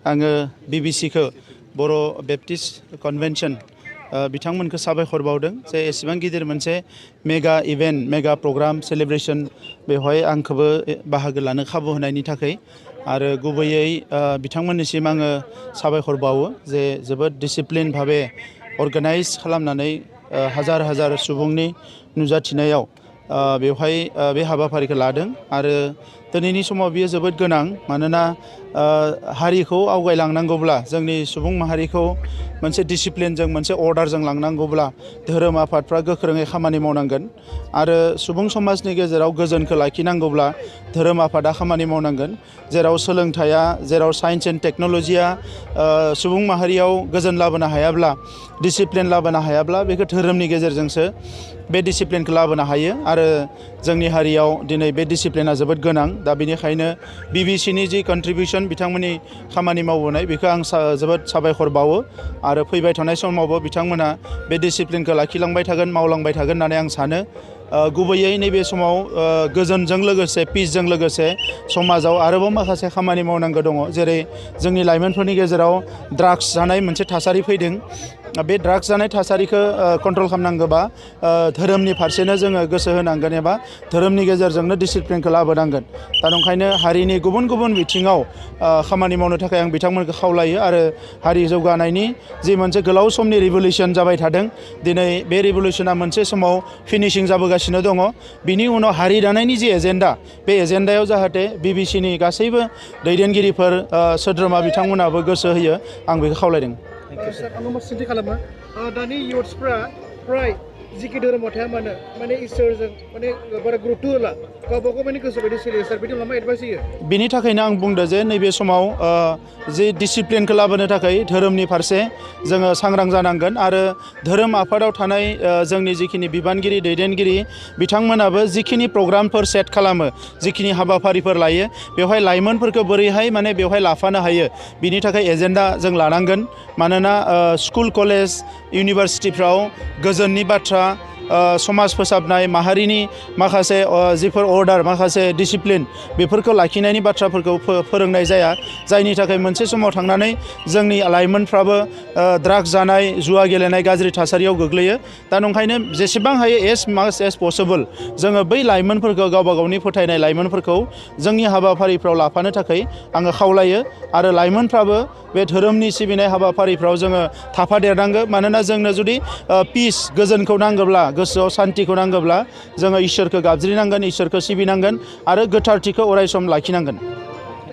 आङो बिबिसिखौ बर' Baptist convention बिथांमोनखौ साबायखर बावदों जे एसेबां गिदिर मोनसे mega event mega programme celebration बेवहाय आंखौबो बाहागो लानो खाबु होनायनि थाखाय आरो गुबैयै बिथांमोननिसिम आङो साबायखर बावो जे जोबोद डिसिप्लिन भाबे अर्गानाइज खालामनानै हाजार हाजार सुबुंनि नुजाथिनायाव बेवहाय बे हाबाफारिखौ लादों आरो दिनैनि समाव बियो जोबोद गोनां मानोना हारिखौ आवगायलांनांगौब्ला जोंनि सुबुं माहारिखौ मोनसे डिसिप्लिनजों मोनसे अर्डारजों लांनांगौब्ला धोरोम आफादफ्रा गोख्रोङै खामानि मावनांगोन आरो सुबुं समाजनि गेजेराव गोजोनखौ लाखिनांगौब्ला धोरोम आफादा खामानि मावनांगोन जेराव सोलोंथाइया जेराव साइन्स एन्ड टेक्न'लजिया सुबुं माहारियाव गोजोन लाबोनो हायाब्ला डिसिप्लिन लाबोनो हायाब्ला बेखौ धोरोमनि गेजेरजोंसो बे डिसिप्लिनखौ लाबोनो हायो आरो जोंनि हारियाव दिनै बे डिसिप्लिना जोबोद गोनां दा बेनिखायनो बिबिसिनि जि कन्ट्रिबिउसन बिथांमोननि खामानि मावबोनाय बेखौ आं जोबोद साबायखर बावो आरो फैबाय थानाय समावबो बिथांमोना बे डिसिप्लिनखौ लाखिलांबाय थागोन मावलांबाय थागोन होननानै आं सानो गुबैयै नैबे समाव गोजोनजों लोगोसे पिसजों लोगोसे समाजाव आरोबाव माखासे खामानि मावनांगौ दङ जेरै जोंनि लाइमोनफोरनि गेजेराव ड्राग्स जानाय मोनसे थासारि फैदों बे ड्राग्स जानाय थासारिखौ कन्ट्रल खालामनांगौबा धोरोमनि फारसेनो जोङो गोसो होनांगोन एबा धोरोमनि गेजेरजोंनो डिसिप्लिनखौ लाबोनांगोन दा ओंखायनो हारिनि गुबुन गुबुन बिथिङाव खामानि मावनो थाखाय आं बिथांमोनखौ खावलायो आरो हारि जौगानायनि जि मोनसे गोलाव समनि रिभलिउसन जाबाय थादों दिनै बे रिभलिउसना मोनसे समाव फिनिशिं जाबोगासिनो दङ बिनि उनाव हारि दानायनि जि एजेन्डा बे एजेन्डायाव जाहाथे बिबिसिनि गासैबो दैदेनगिरिफोर सोद्रोमा बिथांमोनाबो गोसो होयो आं बेखौ खावलायदों आं सोंथि खालामो दानि इयुथ्सफ्रा फ्राय जिखि धोरोमाव थाया मानो माने इसोरजों माने बारा गुरुत्व होला गावबा गाव माने गोसो बायदि सोलियो सार बिदि मा एडभाइस होयो बिनि थाखायनो आं बुंदों जे नैबे समाव जि डिसिप्लिनखौ लाबोनो थाखाय धोरोमनि फारसे जोङो सांग्रां जानांगोन आरो धोरोम आफादाव थानाय जोंनि जिखिनि बिबानगिरि दैदेनगिरि बिथांमोनाबो जिखिनि प्रग्रामफोर सेट खालामो जिखिनि हाबाफारिफोर लायो बेवहाय लाइमोनफोरखौ बोरैहाय माने बेवहाय लाफानो हायो बिनि थाखाय एजेन्डा जों लानांगोन मानोना स्कुल कलेज इउनिभार्सिटिफ्राव गोजोननि बाथ्रा समाज फोसाबनाय माहारिनि माखासे जिफोर अर्डार माखासे डिसिप्लिन बेफोरखौ लाखिनायनि बाथ्राफोरखौ फोरोंनाय जाया जायनि थाखाय मोनसे समाव थांनानै जोंनि लाइमोनफ्राबो ड्राग्स जानाय जुवा गेलेनाय गाज्रि थासारियाव गोग्लैयो दा ओंखायनो जेसेबां हायो एज माच एज पसिबल जोङो बै लाइमोनफोरखौ गावबा गावनि फोथायनाय लाइमोनफोरखौ जोंनि हाबाफारिफ्राव लाफानो थाखाय आङो खावलायो आरो लाइमोनफ्राबो बे धोरोमनि सिबिनाय हाबाफारिफ्राव जोङो थाफादेरनांगौ मानोना जोंनो जुदि पिस गोजोनखौ नांगौब्ला गोसोआव सान्तिखौ नांगौब्ला जोङो इसोरखौ गाबज्रिनांगोन इसोरखौ सिबिनांगोन आरो गोथारथिखौ अरायसम लाखिनांगोन